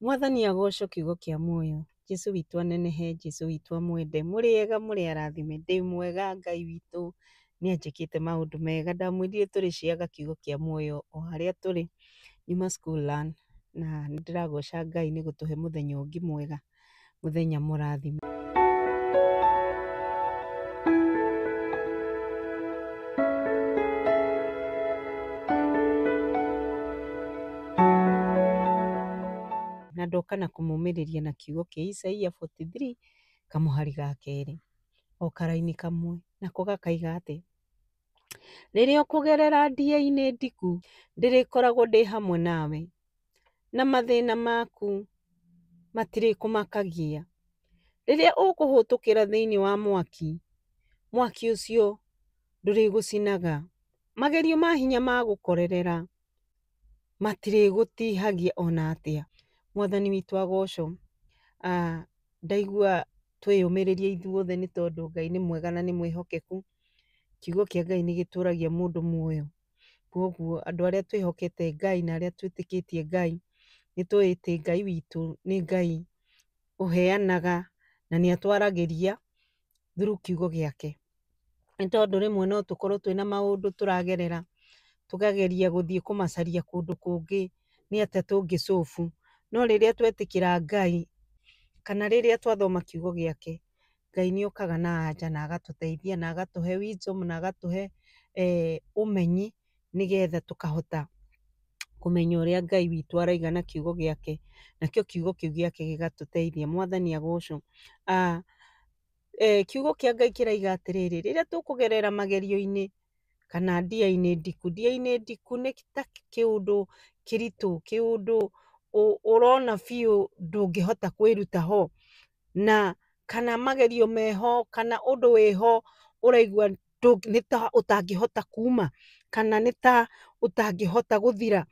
Mwathani agocwo kiugo kĩa muoyo. Jesu witũ anenehe, Jesu witũ amwende. Mũrĩ ega, mũrĩ arathime. Ndĩ mwega, Ngai witũ nĩ anjĩkĩte maũndũ mega. Ndamwĩrire tũrĩciaga kiugo kĩa muoyo o harĩa tũrĩ. Nyuma school run na nĩ ndĩragoca Ngai nĩ gũtũhe mũthenya ũngĩ mwega, mũthenya mũrathime. Na ndoka na kũmũmĩrĩria na kiugo kĩa Isaia 43 kamũhari ga kerĩ o karaini kamwe nako gakaiga atĩ rĩrĩa ũkũgerera ndia-inĩ ndiku ndĩrĩkoragwo ndĩ hamwe nawe na mathĩna maku matirĩkũmakagia. Rĩrĩa ũkũhĩtũkĩra thĩinĩ wa mwaki, mwaki ũcio ndũrĩgũcinaga. Magerio ma hinya magũkorerera matirĩgũtihagia ona atĩa. Mwathani witũ agocwo. Ndaigua twĩyũmĩrĩrie ithuothe nĩ tondũ Ngai nĩ mwega na nĩ mwĩhokeku. Kiugo kĩa Ngai nĩ gĩtũragia mũndũ muoyo. Koguo andũ arĩa twĩhokete Ngai na arĩa twĩtĩkĩtie Ngai, nĩ tũĩ atĩ Ngai witũ nĩ Ngai ũheanaga na nĩ atwaragĩria through kiugo gĩake. Nĩ tondũ rĩmwe no tũkorwo twĩna maũndũ tũragerera, tũkageria gũthiĩ kũmacaria kũndũ kũngĩ nĩ atĩa tũngĩ solve. No rĩrĩa twetĩkĩra Ngai kana rĩrĩa twathoma kiugo gĩake, Ngai nĩ okaga na anja na agatũteithia na agatũhe wisdom na agatũhe ũmenyi nĩgetha tũkahota kũmenya ũrĩa Ngai witũ araiga na kiugo gĩake, nakĩo kiugo kĩu gĩake gĩgatũteithia. Mwathani agocwo. Kiugo kĩa Ngai kĩraiga atĩrĩrĩ, rĩrĩa tũkũgerera magerio-inĩ kana ndia-inĩ ndiku, ndia-inĩ ndiku nĩ ta kĩũndũ kĩritũ, kĩũndũ ũrona biũ ndũngĩhota kwĩruta ho, na kana magerio meho, kana ũndũ wĩho ũraigua nĩ ta ũtangĩhota kuma, kana nĩ ta ũtangĩhota gũthira.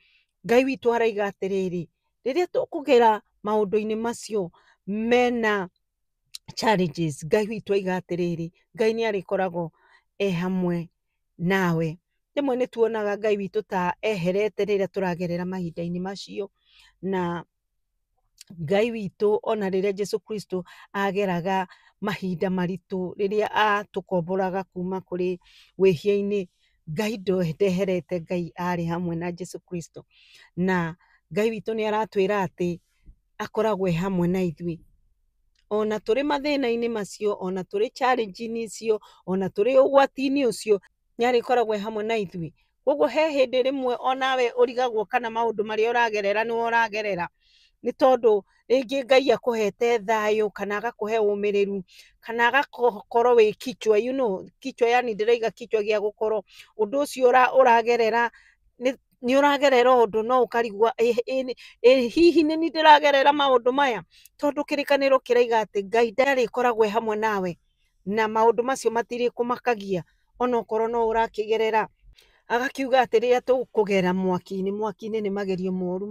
Ngai witũ araiga atĩrĩrĩ, rĩrĩa tũkũgera maũndũ-inĩ macio mena challenges, Ngai witũ aiga atĩrĩrĩ, Ngai nĩ arĩkoragwo e hamwe nawe. Rĩmwe nĩ tuonaga Ngai witũ ta eherete rĩrĩa tũragerera mahinda-inĩ macio, na Ngai witũ ona rĩrĩa Jesu Kristo ageraga mahinda maritũ, rĩrĩa atũkomboraga kuma kũrĩ wĩhia-inĩ, Ngai ndeherete, Ngai arĩ hamwe na Jesu Kristo. Na Ngai witũ nĩ aratwĩra atĩ akoragwo e hamwe na ithuĩ ona tũrĩ mathĩna-inĩ macio, ona tũrĩ challenge-inĩ icio, ona tũrĩ ũgwati-inĩ ũcio, nĩ arĩkoragwo e hamwe na ithuĩ. Koguo he hĩndĩ rĩmwe onawe ũrigagwo kana maũndũ marĩa ũragerera nĩwe ũragerera, nĩ tondũ rĩngĩ Ngai akũhete thayũ kana agakũhe ũmĩrĩru kana agakorwo wĩ kichwa, you know, kichwa yani ndĩraiga kichwa gĩa gũkorwo ũndũ ũcio ũragerera nĩ ũragerera ũndũ no ũkarigwo hihi nĩ niĩ ndĩragerera maũndũ maya, tondũ kĩrĩkanĩro kĩraiga atĩ Ngai ndarĩkoragwo e hamwe nawe na maũndũ macio matirĩkũmakagia onokorwo no ũrakĩgerera. Agakiuga atĩ rĩrĩa tũkũgera mwaki-inĩ, mwaki-inĩ nĩ magerio moru,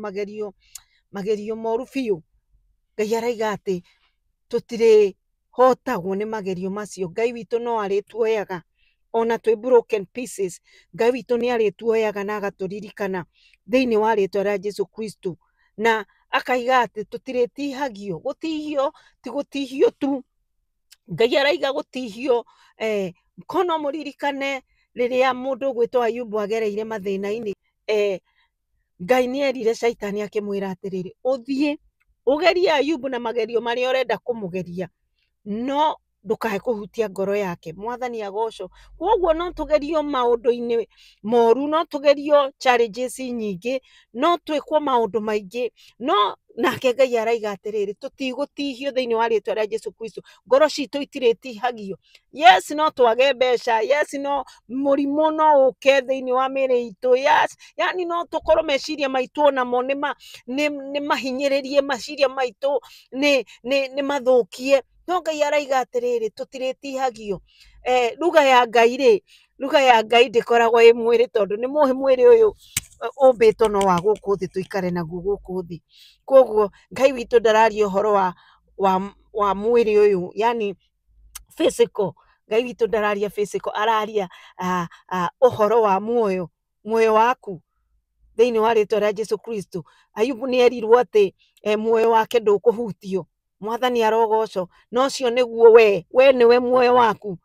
magerio moru biũ. Ngai araiga atĩ tũtirĩhotagwo nĩ magerio macio. Ngai witũ no arĩtuoyaga ona twĩ broken pieces. Ngai witũ nĩ arĩtuoyaga na agatũririkana thĩinĩ wa rĩtwa rĩa Jesu Kristo, na akaiga atĩ tũtirĩtihagio. Gũtihio ti gũtihio tu, Ngai araiga gũtihio. Ko no mũririkane rĩrĩa mũndũ ũgwĩtwo Ayubu agereire mathĩna-inĩ, Ngai nĩ erire Caitani akĩmwĩra atĩrĩrĩ, ũthiĩ ũgerie Ayubu na magerio marĩa ũrenda kũmũgeria, no ndũkae kũhutia ngoro yake. Mwathani agocwo. Koguo no tũgerio maũndũ-inĩ moru, no tũgerio challenges nyingĩ, no twĩkwo maũndũ maingĩ, no nake Ngai araiga atĩrĩrĩ, tũtigũtihio thĩinĩ wa rĩtwa rĩa Jesu Kristo. Ngoro citũ itirĩtihagio. Yes, no twage mbeca, yes, no mũrimũ no ũke thĩinĩ wa mĩĩrĩ itũ, yes, yani no tũkorwo meciria maitũ onamo nĩ mahinyĩrĩrie, meciria maitũ nĩ mathũkie, no Ngai araiga atĩrĩrĩ, tũtirĩtihagio. Lugha ya Ngai rĩ, lugha ya Ngai ndĩkoragwo ĩ mwĩrĩ, tondũ nĩ mũĩ mwĩrĩ ũyũ ũmbĩtwo no wa gũkũ thĩ tũikare naguo gũkũ thĩ. Koguo Ngai witũ ndararia ũhoro wa mwĩrĩ ũyũ, yani physical. Ngai witũ ndararia physical, araria ũhoro wa muoyo, muoyo waku, Thĩinĩ wa rĩtwa rĩa Jesu Kristo. Ayubu nĩ erirwo atĩ muoyo wake ndũkũhutio. Mwathani arogocwo. Na ũcio nĩguo we nĩwe muoyo waku.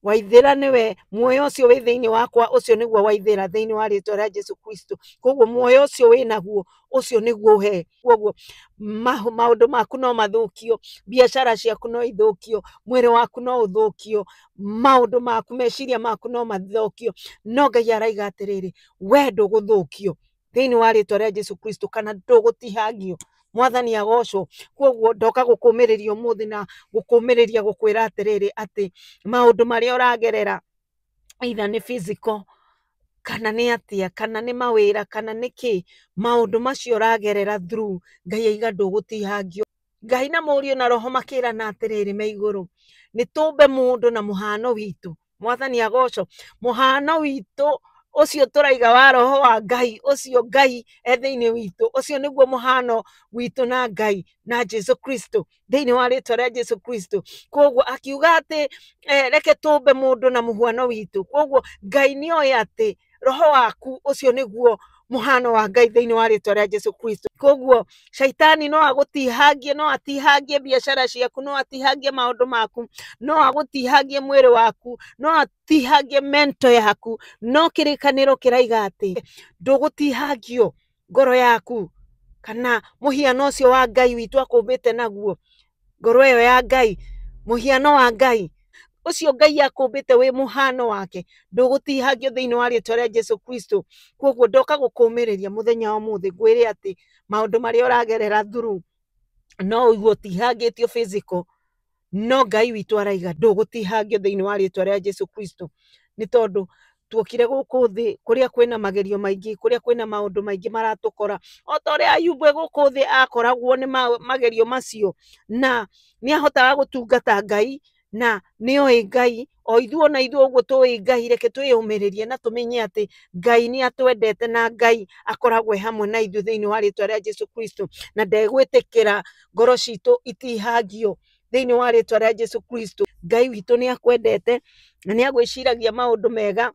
Waithĩra nĩwe muoyo ũcio wĩ thĩinĩ wakwa, ũcio nĩguo waithĩra thĩinĩ wa rĩtwa rĩa Jesu Kristo. Koguo muoyo ũcio wĩ naguo, ũcio nĩguo ũhe. Koguo maũndũ maku no mathũkio, biacara ciaku no ithũkio, mwĩrĩ waku no ũthũkio, maũndũ maku, meciria maku no mathũkio. No Ngai araiga atĩrĩrĩ, we ndũgũthũkio thĩinĩ wa rĩtwa rĩa Jesu Kristo, kana ndũgũtihangio. Mwathani agocwo. Koguo ndoka gũkũmĩrĩria ũmũthĩ na gũkũmĩrĩria gũkwĩra atĩrĩrĩ, atĩ maũndũ marĩa ũragerera either nĩ physical kana nĩ atĩa, kana nĩ mawĩra, kana nĩ kĩ, maũndũ macio ũragerera through, Ngai aiga ndũgũtihangio. Ngai na Mũriũ na Roho makĩrana atĩrĩrĩ me igũrũ, nĩ tũmbe mũndũ na mũhano witũ. Mwathani agocwo. Mũhano witũ ũcio tũraiga wa Roho wa Ngai, ũcio Ngai e thĩinĩ witũ, ũcio nĩguo mũhano witũ na Ngai na Jesu Kristo, thĩinĩ wa rĩtwa rĩa Jesu Kristo. Koguo akiuga atĩ reke tũmbe mũndũ na mũhuano witũ. Koguo Ngai nĩoĩ atĩ roho waku ũcio nĩguo mũhano wa Ngai thĩinĩ wa rĩtwa rĩa Jesu Kristo. Koguo shaitani no agũtihangie, no atihangie biacara ciaku, no atihangie maũndũ maku, no agũtihangie mwĩrĩ waku, no atihangie mental yaku, no kĩrĩkanĩro kĩraiga atĩ ndũgũtihangio ngoro yaku kana mũhiano ũcio wa Ngai witũ akũmbĩte naguo, ngoro ĩyo ya Ngai, mũhiano wa Ngai ũcio Ngai akũmbĩte wĩ mũhano wake, ndũgũtihangio thĩinĩ wa rĩtwa rĩa Jesu Kristo. Koguo ndoka gũkũmĩrĩria mũthenya wa ũmũthĩ ngwĩre atĩ maũndũ marĩa ũragerera through no ũigue ũtihangĩtio physical, no Ngai witũ araiga ndũgũtihangio thĩinĩ wa rĩtwa rĩa Jesu Kristo. Nĩ tondũ tuokire gũkũ thĩ kũrĩa kwĩna magerio maingĩ, kũrĩa kwĩna maũndũ maingĩ maratũkora, o ta ũrĩa Ayubu e gũkũ thĩ akoragwo nĩ magerio macio, na nĩ ahotaga gũtungata Ngai na nĩoĩ Ngai. O ithuĩ ona ithuĩ ũguo tũĩ Ngai, reke twĩyũmĩrĩrie na tũmenye atĩ Ngai nĩ atwendete na Ngai akoragwo e hamwe na ithuĩ thĩinĩ wa rĩtwa rĩa Jesu Kristo, na ndegwĩtĩkĩra ngoro citũ itihangio thĩinĩ wa rĩtwa rĩa Jesu Kristo. Ngai witũ nĩ akwendete na nĩ agwĩciragia maũndũ mega,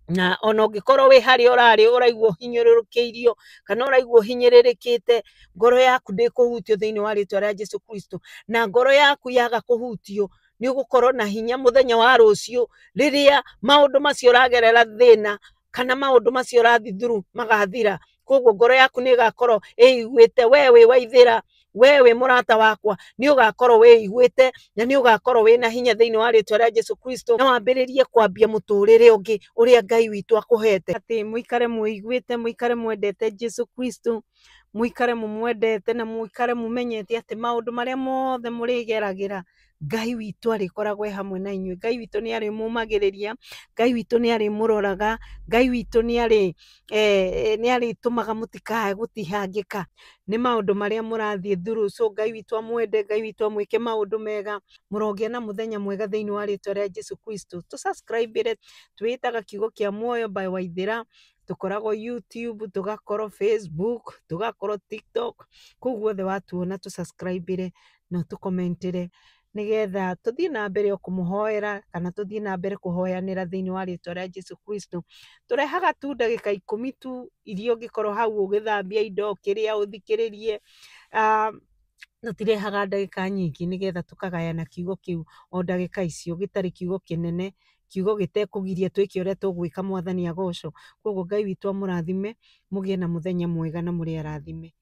na ona ũngĩkorwo wĩ harĩa ũrarĩ ũraigua ũhinyĩrĩrĩkĩirio kana ũraigua ũhinyĩrĩrĩkĩte, ngoro yaku ndĩkũhutio thĩinĩ wa rĩtwa rĩa Jesu Kristo. Na ngoro yaku yaga kũhutio, nĩ ũgũkorwo na hinya mũthenya wa rũciũ rĩrĩa maũndũ macio ũragerera thĩna kana maũndũ macio ũrathiĩ through magathira. Koguo ngoro yaku nĩ ĩgakorwo ĩiguĩte we wĩ waithĩra, we wĩ mũrata wakwa, nĩ ũgakorwo wĩiguĩte na nĩ ũgakorwo wĩna hinya thĩinĩ wa rĩtwa rĩa Jesu Kristo, na wambĩrĩrie kwambia mũtũrĩre ũngĩ ũrĩa Ngai witũ akũhete. Atĩ mũikare mwĩiguĩte, mũikare mwendete Jesu Kristo, mũikare mũmwendete na mũikare mũmenyete atĩ maũndũ marĩa mothe mũrĩgeragĩra Ngai witũ arĩkoragwo e hamwe na inyuĩ. Ngai witũ nĩ arĩmũmagĩrĩria, Ngai witũ nĩ arĩmũroraga, Ngai witũ nĩ arĩtũmaga mũtikae gũtihangĩka nĩ maũndũ marĩa mũrathiĩ through. So Ngai witũ amwende, Ngai witũ amwĩke maũndũ mega, mũrogĩa na mũthenya mwega thĩinĩ wa rĩtwa rĩa Jesu Kristo. Tũ subscribe twĩtaga Kiugo kĩa Muoyo by Waithĩra, tũkoragwo YouTube, tũgakorwo Facebook, tũgakorwo TikTok, kũu guothe watuona tũ subscribe na ũtũkomentĩre nĩgetha tũthiĩ na mbere o kũmũhoera kana tũthiĩ na mbere kũhoyanĩra thĩinĩ wa rĩtwa rĩa Jesu Kristo. Tũrehaga tu ndagĩka 10 tu iria ũngĩkorwo hau ũgĩthambia indo, ũkĩrĩa, ũthikĩrĩrie. Tũtirehaga ndagĩka nyingĩ nĩgetha tũkagayana kiugo kĩu o ndagĩka icio, gĩtarĩ kiugo kĩnene, kiugo gĩtekũgiria twĩke ũrĩa tũgwĩka. Mwathani agocwo. Koguo Ngai witũ amũrathime, mũgĩe na mũthenya mwega na mũrĩ arathime.